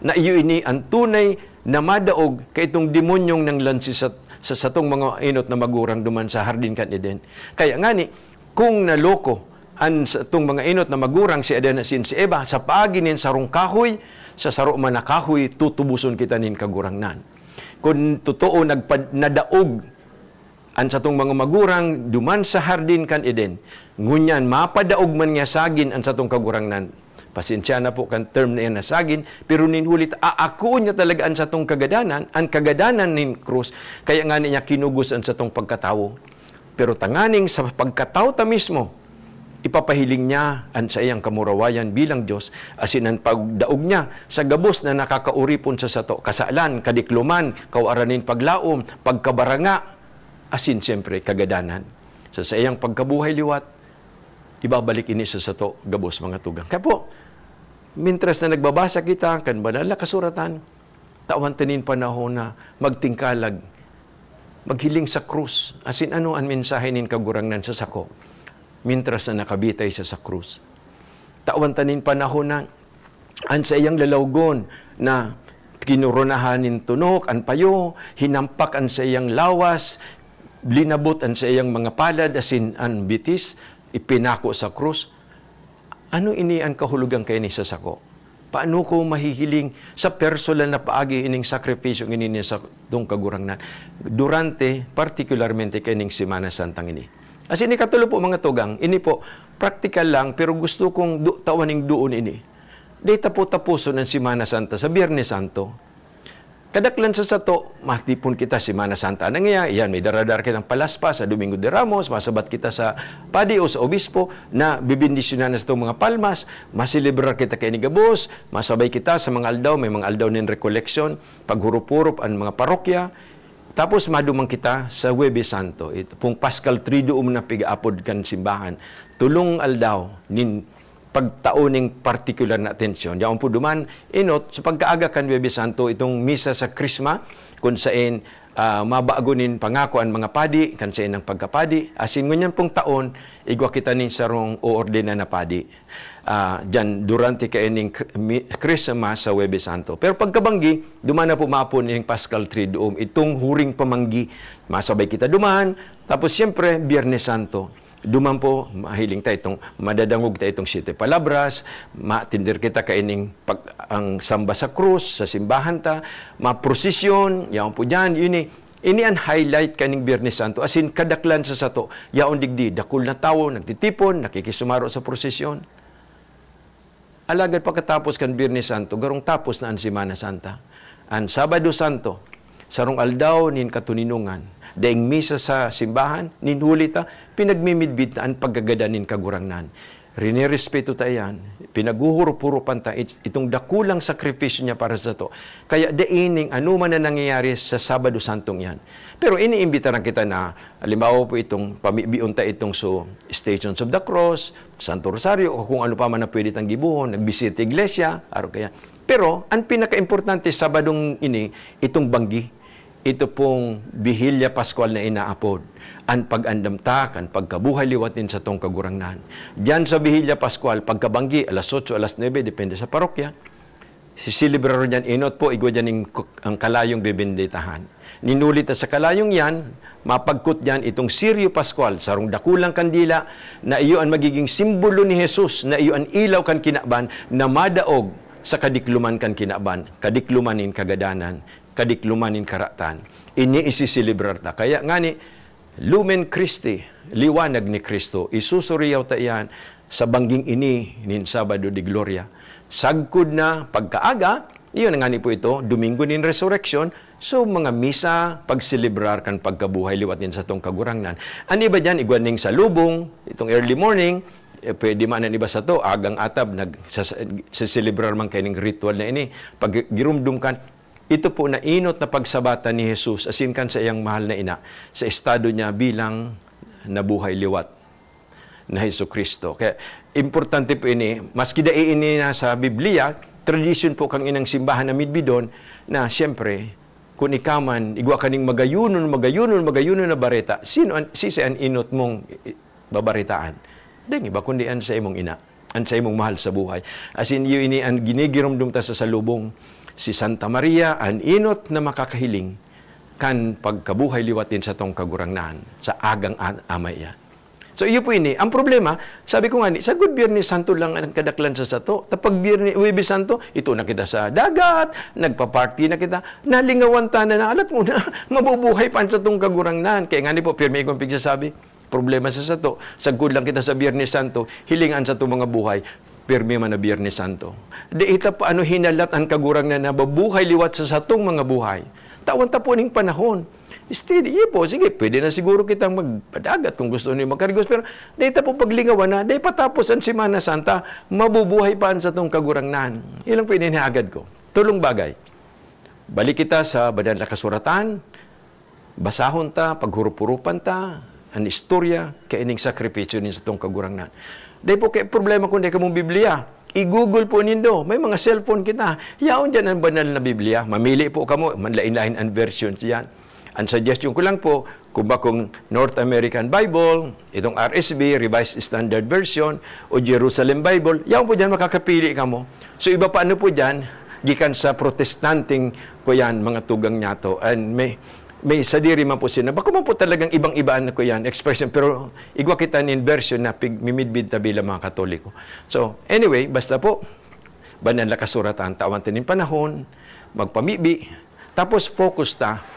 na iyo ini an tunay na madaog kaitong demonyong nanglansi sa, sa satong mga inot na magurang duman sa Hardin kan Eden. Kaya ngani, kung naloko an satong mga inot na magurang, si Adan asin si Eva, sa paagi nin sarong kahoy, sa saro man na kahoy, tutuboson kita nin Kagurangnan. Kun totoo, nagpad-, nadaog an satong mga magurang duman sa Hardin kan Eden. Ngunyan, mapadaog man niya sagin an satong Kagurangnan. Pasensya na po kan term na yan na sagin, pero nin huli ta, aakoon niya talaga an satong kagadanan, an kagadanan nin krus, kaya ngani niya kinugos an satong pagkatawo. Pero tanganing sa pagkatawo ta mismo, ipapahiling niya an saiyang kamurawayan bilang Dios, asin an pagdaog niya sa gabos na nakakaoripon sa sato, kasalan, kadikloman, kawaran nin paglaom, pagkabaranga, asin siyempre kagadanan. Sa saiyang pagkabuhay liwat, ibabalik ini sa sato gabos, mga tugang. Kaya po, mintras na nagbabasa kita kan Banal na Kasuratan, tawan ta nin panahon na magtingkalag, maghiling sa krus, asin ano an mensahe nin Kagurangnan sa sako, mintras na nakabitay siya sa krus. Tawan ta nin panahon na an saiyang lalawgon na kinoronahan nin tunok an payo, hinampak an saiyang lawas, linabot an saiyang mga palad asin an bitis, ipinako sa krus. Ano ini an kahulogan kaini sa sako? Paano ko mahihiling sa personal na paagi ining sakripisyo ini ni satong Kagurangnan durante, partikularmente, kaining Semana Santang ini? Asin ikatulo po, mga tugang, ini po, praktikal lang, pero gusto kong du-, tawan ning doon ini. Dai tapo-taposon an Semana Santa sa Biyernes Santo. Kadaklan sa sato, matipon kita Semana Santa. Ano nga, yan, may dara-dara kitang palaspas sa Domingo de Ramos, masabat kita sa padi o sa obispo na bibendisyonan na satong mga palmas, maselebrar kita kaini gabos, masabay kita sa mga aldaw, may mga aldaw nin recollection, paghurup-hurup an mga parokya, tapos maduman kita sa Huwebes Santo, ito pong Paschal Triduum na pigaapod kan simbahan. Tolong aldaw nin pagtao ning partikular na atensyon. Yaon po duman, enot, sa pagkaaga kan Huwebes Santo, itong misa sa Krisma, kun saen, ah, mabago nin pangako an mga padi, kan saen ang pagkapadi. Asin ngunyan pong taon, igwa kita nin sarong oordinan na padi. Ah, diyan, durante kaining Kr-, mi-, Krisma sa Huwebes Santo. Pero pagkabanggi, duman na po maapon ning Paschal Triduum, itong huring pamanggi. Masabay kita duman, tapos siyempre, Biyernes Santo. Duman po, mahiling ta itong, madadangog ta itong Siete Palabras, matindar kita kaining pag-, ang samba sa krus, sa simbahan ta, maprosesyon, yaon po diyan, yun eh. Ini an highlight kaning Biyernes Santo, asin kadaklan sa sato, yaon digdi, dakul na tawo, nagtitipon, nakikisumaro sa prosesyon. Alagad pagkatapos kan Biyernes Santo, garong tapos na an Semana Santa. An Sabado Santo, sarong aldaw nin katoninongan, daing misa sa simbahan, nin huli ta, pinagmimidbid ta an pagkagadan nin Kagurangnan. Rinerespeto ta iyan, pinaghuhurup-hurupan ta it-, itong dakulang sakripisyo niya para sa sato. Kaya dai ning anoman na nangyayari sa Sabado Santong iyan. Pero iniimbitaran kita na, halimbawa po itong pamibion ta itong so Stations of the Cross, Santo Rosario, o kung ano pa man ang pwede tang gibohon, nagbisita iglesia, araw kaya. Pero, ang pinakaimportante Sabadong ini, itong banggi, ito pong Bihilya Pascual na inaapod, ang pag-andam ta kan pagkabuhay liwat nin satong Kagurangnan. Diyan sa Bihilya Pascual, pagkabanggi, alas otso, alas nuebe, depende sa parokya, siselebraron diyan, enot po, igwa diyan ning ku-, ang kalayong bebendetahan. Nin huli ta sa kalayong iyan, mapagkot diyan itong Sirio Pascual, sarong dakulang kandila na iyo an magiging simbolo ni Jesus, na iyo an ilaw kan kinaban na madaog sa kadikloman kan kinaban, kadikloman nin kagadanan, kadikloman nin karatan. Ini isiselebrar ta. Kaya ngani, Lumen Christi, liwanag ni Cristo, isusuriyaw ta iyan sa bangging ini nin Sabado de Gloria. Sagkod na pagkaaga, iyon ngani po ito, Domingo nin Resurrection, so mga misa, pagselebrar kan pagkabuhay liwat nin satong Kagurangnan. An iba diyan, igwa ning salubong, itong early morning, eh, pwede man an iba sato, agang atab, nag-, sa, sa, sa selebrar man kaining ritual na ini, pag girumdom kan, ito po na enot na pagsabatan ni Jesus, asin kan saiyang mahal na ina, sa estado niya bilang nabuhay liwat na Jesu-Cristo. Kaya, importante po ini, maski dai ini nasa Biblia, tradisyon po kan inang simbahan na midbidon, na siyempre, kun ika man, igwa ka ning magayunon, magayunon, magayunon na bareta, sino an, sisay an enot mong i-, i-, babaretaan? Dai iba kundi an sa imong ina, an sa imong mahal sa buhay. Asin, iyo ini an ginigiromdom ta sa salubong. Si Santa Maria, an enot na makakahiling kan pagkabuhay liwat nin satong Kagurangnan, sa agang a-, amay iyan. So, iyo po ini. Ang problema, sabi ko ngani, sagkod Biyernes Santo lang an kadaklan sa sato. Ta pag Biyernes, Huwebes Santo, ito na kita sa dagat, nagpa-party na kita, nalingawan ta na, na, alat mo na, mabubuhay pa an satong Kagurangnan. Kaya ngani po, pirmi kong pigsasabi, problema sa sato, sagkod lang kita sa Biyernes Santo, hiling an satong mga buhay, pirmi man na Biyernes Santo. Dai ta pa ano hinalat an Kagurangnan na nabubuhay liwat sa satong mga buhay. Tawan ta po ning panahon. Steady, iyo po, sige, pwede na siguro kitang magpadagat kung gusto niyo magkarigos, pero dai ta po paglingawan na, dai patapos an Semana Santa, mabubuhay pa an satong Kagurangnan. Ilang po ini hagad ko. Tolong bagay. Balik kita sa Banal na Kasuratan, basahon ta, paghurup-hurupan ta, an istorya, kaining sakripisyo nin satong Kagurangnan. Dai po kaya problema kung dai kamong Biblia. I-Google po nindo. May mga cellphone kita. Yaon diyan an banal na Biblia. Mamili po kamo. Manlain-lain an version diyan. Ang suggestion ko lang po, kung bakong North American Bible, itong R S V, Revised Standard Version, o Jerusalem Bible, yaon po diyan makakapili kamo. So, iba pa ano po diyan, gikan sa protestanting ko yan, mga tugang niya to. And may, may sadiri man po sila. Bako man po talagang ibang-ibaan ko yan, expression. Pero igwa kita nin version na pig-, mimidbid ta bilang mga Katoliko. So, anyway, basta po, banal na kasuratan, tawan ta nin panahon, magpamibi, tapos focus ta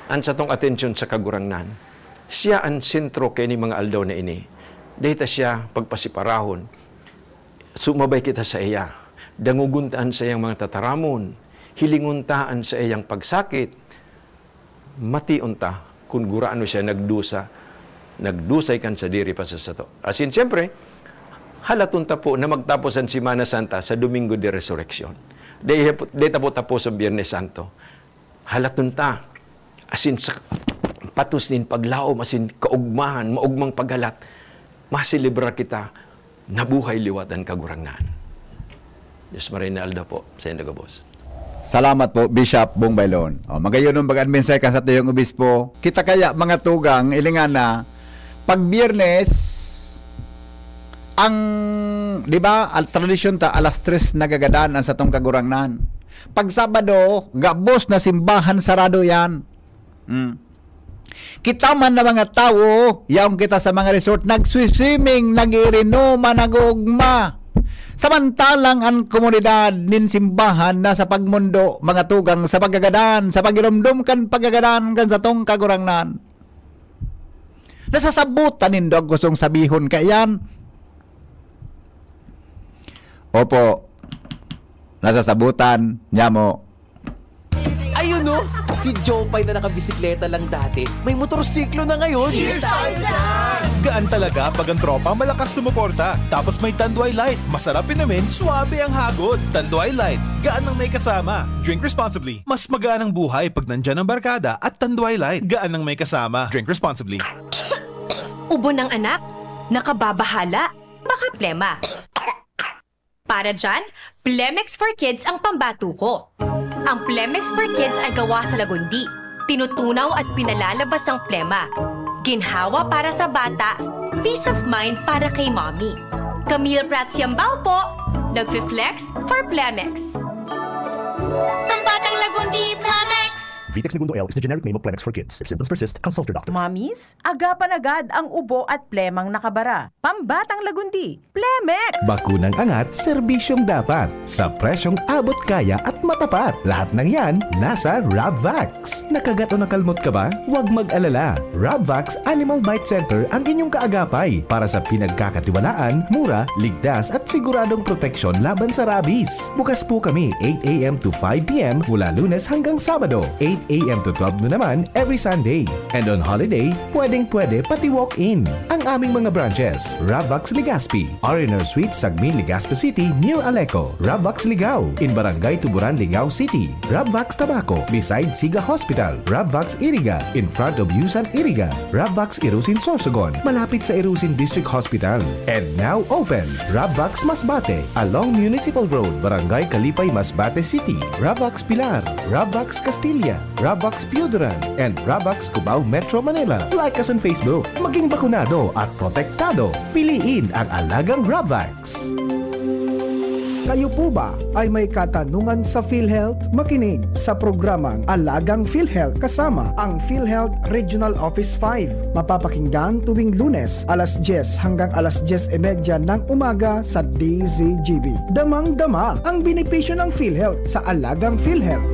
an satong atensyon sa Kagurangnan. Siya an sentro kaini mga aldaw na ini. Dai ta siya pagpasiparahon. Sumabay kita sa iya. Dangogon ta an saiyang mga tataramon, hilingon ta an saiyang pagsakit, mation ta kun gurano siya nagdusa, nagdusay kan sadiri pa sa sato. Asin, siyempre, halaton ta po na magtapos an Semana Santa sa Domingo de Resurreccion. Di, di ta po tapos sa Biyernes Santo. Halaton ta, asin sa patos nin paglaom, asin kaugmahan, maugmang paghalat, maselebrar kita, nabuhay liwat an Kagurangnan. Diyos Maray na Aldaw po, sa inyo gabos. Salamat po, Bishop Bong Bailon. O, magayon ang pag-administer kan satuyang obispo. Kita kaya, mga tugang, ilingan na, pag Biyernes, ang, di ba, al-, tradisyon ta, alas tres nagagadan ang satong Kagurangnan. Pag Sabado, gabos na simbahan, sarado yan. Mm. Kita man na mga tawo, yaon kita sa mga resort, nagswi-swimming, nag-iirinuma, nag-uugma. Samantalang an komunidad nin simbahan nasa pagmondo, mga tugang, sa pagkagadan, sa pagiromdom kan pagkagadan kan satong Kagurangnan. Nasasabutan nindo ang gustong sabihon kaiyan? Opo, nasasabutan niya mo. Ayun no, si Jopay na nakabisikleta lang dati, may motorsiklo na ngayon. Cheers tayo dyan! Gaan talaga pag ang tropa malakas sumuporta. Tapos may Tanduay Light, masarap inumin, swabe ang hagod. Tanduay Light, gaan ng may kasama. Drink responsibly. Mas magaan ang buhay pag nandyan ang barkada at Tanduay Light, gaan ng may kasama. Drink responsibly. Ubo ng anak? Nakababahala? Baka plema. Para dyan, Plemex for Kids ang pambato ko. Ang Plemex for Kids ay gawa sa lagundi. Tinutunaw at pinalalabas ang plema. Ginhawa para sa bata, peace of mind para kay mommy. Camille Prats Yambao po, nagfi-flex for Plemex. Pambatang Lagundi, Plemex! Vitex Negundo L is the generic name of Plemex for kids. If symptoms persist, consult your doctor. Mommies, agapan agad ang ubo at plemang nakabara. Pambatang Lagundi, Plemex! Bakunang angat, serbisyong dapat. Sa presyong abot kaya at matapat. Lahat ng yan, nasa Rabvax. Nakagat o nakalmot ka ba? Huwag mag-alala. Rabvax Animal Bite Center ang inyong kaagapay para sa pinagkakatiwalaan, mura, ligtas at siguradong proteksyon laban sa rabies. Bukas po kami eight a.m. to five p.m. mula Lunes hanggang Sabado, eight a.m. to twelve noon naman every Sunday. And on holiday, pwedeng-pwede pati walk-in. Ang aming mga branches, Rabvax Legazpi, R and R Suite, Sagmin, Legazpi City, near Aleco, Rabvax Ligao, in Barangay Tuburan, Ligao City, Rabvax Tabaco, beside Siga Hospital, Rabvax Iriga, in front of Yusan Iriga, Rabvax Irusin Sorsogon, malapit sa Irusin District Hospital. And now open, Rabvax Masbate, along Municipal Road, Barangay Kalipay, Masbate City, Rabvax Pilar, Rabvax Castilla, Rabvax Pioduran, and Rabvax Cubao, Metro Manila. Like us on Facebook. Maging bakunado at protektado. Piliin ang alagang Rabvax. Kayo po ba ay may katanungan sa PhilHealth? Makinig sa programang Alagang PhilHealth kasama ang PhilHealth Regional Office five. Mapapakinggan tuwing Lunes, alas dyes hanggang alas dyes y media ng umaga sa D Z G B. Damang-dama ang benepisyo ng PhilHealth sa Alagang PhilHealth.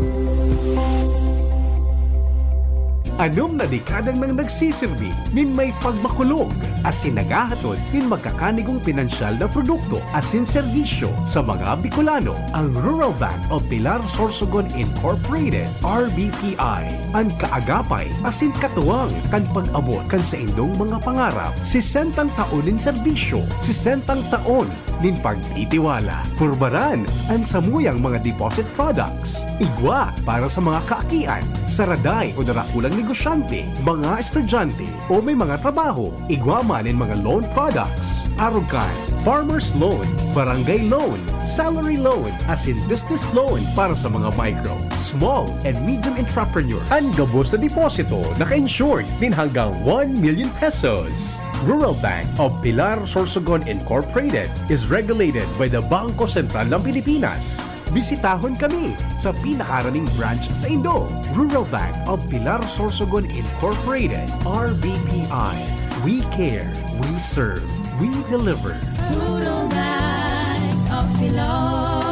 Anom na dekada nang nagsisirbi nin may pagmakulog asin naghahatod nin magkakanigong pinansyal na produkto asin serbisyo sa mga Bicolano. Ang Rural Bank of Pilar Sorsogon Incorporated, R B P I, an kaagapay asin katuwang kan pag-abot kan saindong mga pangarap. Sesentang taon nin serbisyo, sesentang taon nin pagtitiwala. Purbaran an samuyang mga deposit products. Igwa para sa mga kaakian, saraday o darakulang negosyante, mga estudyante, o may mga trabaho. Igwa man nin mga loan products. Arog kan farmer's loan, barangay loan, salary loan, asin business loan para sa mga micro, small, and medium entrepreneurs. An gabos na deposito naka-insured nin hanggang one million pesos. Rural Bank of Pilar Sorsogon Incorporated is regulated by the Bangko Sentral ng Pilipinas. Bisitahon kami sa pinakaraning branch saindo. Rural Bank of Pilar Sorsogon Incorporated, R B P I. We care, we serve, we deliver. Rural Bank of Pilar.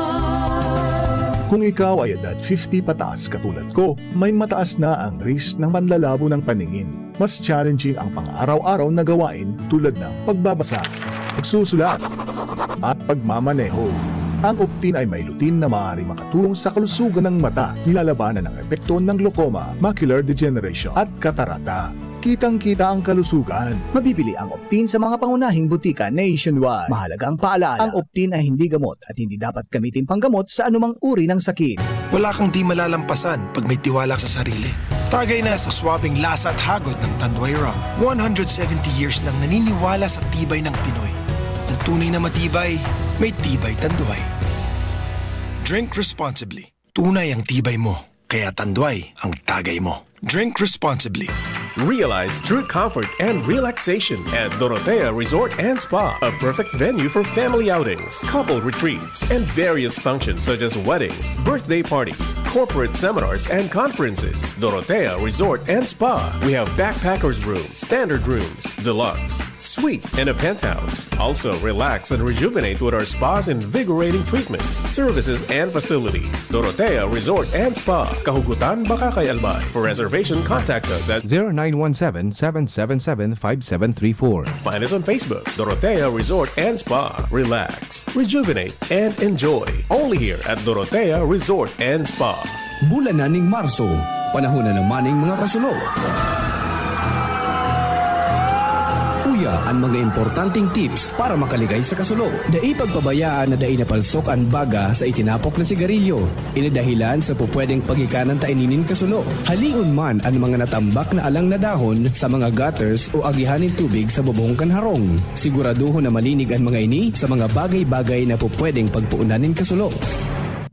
Kung ikaw ay edad fifty pataas katulad ko, may mataas na ang risk ng panlalabo ng paningin. Mas challenging ang pang-araw-araw na gawain tulad ng pagbabasa, pagsusulat, at pagmamaneho. Ang Optin ay may lutein na maaaring makatulong sa kalusugan ng mata, nilalabanan ang epekto ng glaucoma, macular degeneration, at katarata. Kitang-kita ang kalusugan. Mabibili ang Optin sa mga pangunahing butika nationwide. Mahalagang paalala, ang Optin ay hindi gamot at hindi dapat gamitin panggamot sa anumang uri ng sakit. Wala kang di malalampasan pag may tiwala sa sarili. Tagay na sa swabing lasa at hagod ng Tanduay Rum. One hundred seventy years nang naniniwala sa tibay ng Pinoy. Ang tunay na matibay, may tibay Tanduay. Drink responsibly. Tunay ang tibay mo, kaya Tanduay ang tagay mo. Drink responsibly. Realize true comfort and relaxation at Dorotea Resort and Spa, a perfect venue for family outings, couple retreats, and various functions such as weddings, birthday parties, corporate seminars, and conferences. Dorotea Resort and Spa. We have backpackers room, standard rooms, deluxe, suite, and a penthouse. Also, relax and rejuvenate with our spa's invigorating treatments, services, and facilities. Dorotea Resort and Spa, Kahugutan, Bacacay, Albay. For reservation, contact us at zero nine one seven, seven seven seven, five seven three four. Find us on Facebook, Dorotea Resort and Spa. Relax, rejuvenate, and enjoy. Only here at Dorotea Resort and Spa. Bulan na ning Marso, panahon na naman ning mga kasulo. Uya an mga importanteng tips para makaligay sa kasulo. Dai pagpabayaan na dai napalsok an baga sa itinapok na sigarilyo. Ini dahilan sa pupwedeng pagikanan ta ini nin kasulo. Halion man an mga natambak na alang na dahon sa mga gutters o agihan nin tubig sa bubong kan harong. Siguraduhon na malinig an mga ini sa mga bagay-bagay na pupwedeng pagpuonan nin kasulo.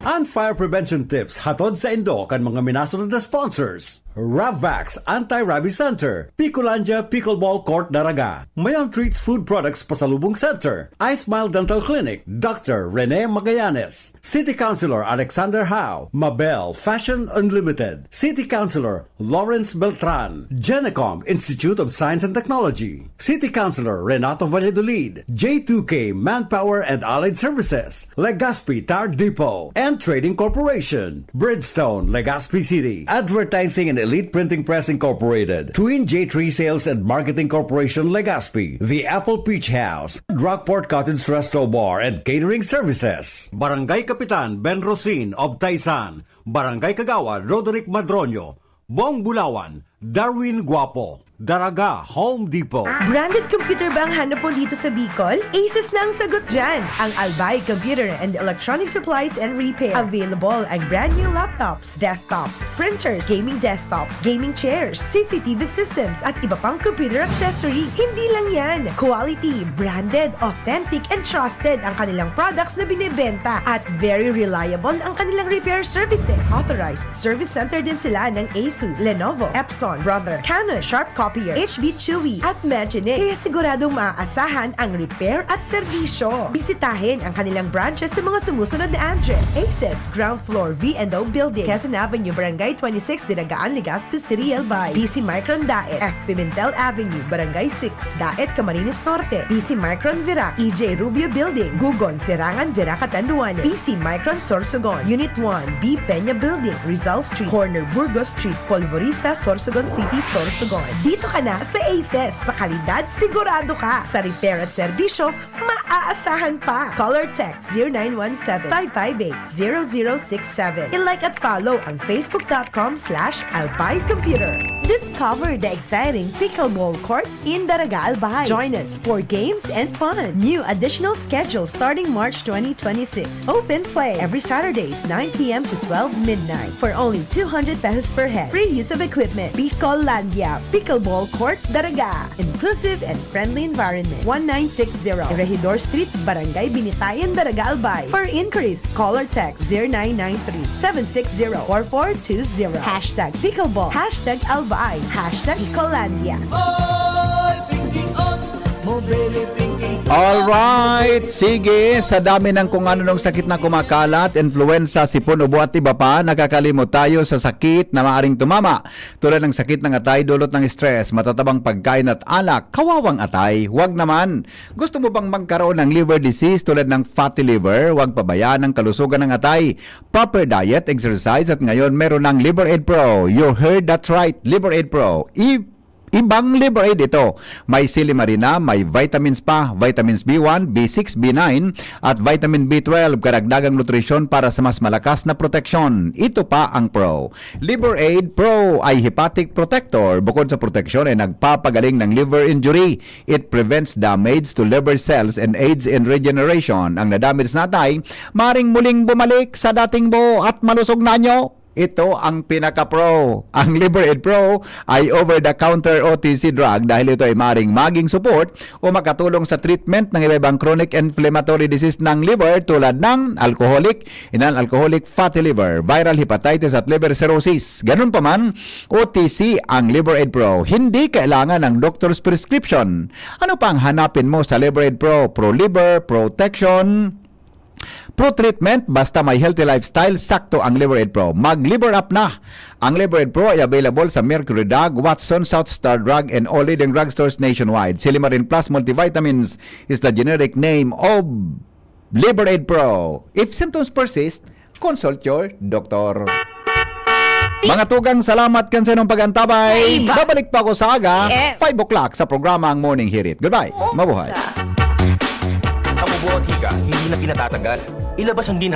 An fire prevention tips hatod saindo kan mga minasunod na sponsors: Ravvax Anti-Rabies Center, Picolandia Pickleball Court Daraga, Mayon Treats Food Products Pasalubong Center, iSmile Dental Clinic, Doctor Rene Magallanes, City Councilor Alexander Howe, Mabel Fashion Unlimited, City Councilor Lawrence Beltran, Genecom Institute of Science and Technology, City Councilor Renato Valladolid, J two K Manpower and Allied Services, Legazpi Tire Depot and Trading Corporation, Bridgestone, Legazpi City, Advertising and Elite Printing Press Incorporated, Twin J three Sales and Marketing Corporation, Legazpi, The Apple Peach House, Rockport Cottage Resto Bar and Catering Services, Barangay Kapitan Ben Rosin of Taisan, Barangay Kagawad Roderick Madroño, Bong Bulawan, Darwin Guapo, Daraga, Home Depot. Branded computer ba ang hanap mo dito sa Bicol? Asus na ang sagot dyan! Ang Albay Computer and Electronic Supplies and Repair. Available ang brand new laptops, desktops, printers, gaming desktops, gaming chairs, C C T V systems, at iba pang computer accessories. Hindi lang yan! Quality, branded, authentic, and trusted ang kanilang products na binebenta. At very reliable ang kanilang repair services. Authorized service center din sila ng Asus, Lenovo, Epson, Brother, Canon, Sharp Copier, H B Chewy, at Magine. Kaya siguradong maaasahan ang repair at serbisyo. Bisitahin ang kanilang branches sa mga sumusunod na address: Aces, ground floor, V and O Building, Quezon Avenue, Barangay twenty-six, Dinagaan, Legazpi City, Albay. B C Micron Daet, F Pimentel Avenue, Barangay six, Daet, Camarines Norte. B C Micron Virac, E J Rubio Building, Gugon, Serangan, Virac, Catanduanes. B C Micron Sorsogon, Unit one, B Peña Building, Rizal Street, corner Burgos Street, Polvorista, Sorsogon City, Sorsogon. Dito ka na sa Aces. Sa kalidad, sigurado ka. Sa repair at serbisyo, maaasahan pa. Call or text zero nine one seven, five five eight, zero zero six seven. I-like at follow ang facebook dot com slash albay computer. Discover the exciting pickleball court in Daraga, Albay. Join us for games and fun. New additional schedule starting March twenty twenty-six. Open play every Saturdays, nine p m to twelve midnight, for only two hundred pesos per head. Free use of equipment. Bicolandia Pickleball Court, Daraga. Inclusive and friendly environment. One nine six zero Regidor Street, Barangay Binitayan, Daraga, Albay. For inquiries, call or text zero nine nine three, seven six zero, four four two zero. Hashtag pickleball, hashtag Albay, hashtag Bicolandia. Oy, Pinky, oh, mo baby Pinky. Alright, sige, sa dami ng kung ano nung sakit na kumakalat, influenza, sipon, ubo at iba pa, nakakalimot tayo sa sakit na maaring tumama, tulad ng sakit ng atay dulot ng stress, matatabang pagkain at alak, kawawang atay. Wag naman! Gusto mo bang magkaroon ng liver disease tulad ng fatty liver? Wag pabayaan ang kalusugan ng atay. Proper diet, exercise, at ngayon meron ng Liver Aid Pro. You heard that right, Liver Aid Pro. I- Ibang Liver Aid ito. May silimarina, may vitamins pa, vitamins B one, B six, B nine, at vitamin B twelve, karagdagang nutrisyon para sa mas malakas na proteksyon. Ito pa ang Pro. Liver Aid Pro ay hepatic protector. Bukod sa proteksyon ay nagpapagaling ng liver injury. It prevents damage to liver cells and aids in regeneration. Ang nadamage na atay, maring muling bumalik sa dating buo at malusog na nyo. Ito ang pinaka-pro. Ang Liver Aid Pro ay over-the-counter O T C drug dahil ito ay maring maging support o makatulong sa treatment ng iba-ibang chronic inflammatory disease ng liver tulad ng alcoholic, non-alcoholic fatty liver, viral hepatitis at liver cirrhosis. Ganun pa man, O T C ang Liver Aid Pro. Hindi kailangan ng doctor's prescription. Ano pa ang hanapin mo sa Liver Aid Pro? Pro liver, protection, pro treatment, basta may healthy lifestyle, sakto ang Liver Aid Pro. Mag Liver Up na! Ang Liver Aid Pro ay available sa Mercury Drug, Watson, South Star Drug, and all leading drugstores nationwide. Silimarin Plus Multivitamins is the generic name of Liver Aid Pro. If symptoms persist, consult your doctor. Mga tugang, salamat kan sa inyong pag-antabay. Babalik pa ako sa aga, five o'clock sa programa ang Morning Hirit. Goodbye. Mabuhay. Ang ubo at hika, hindi na pinatatagal. Ilabas ang di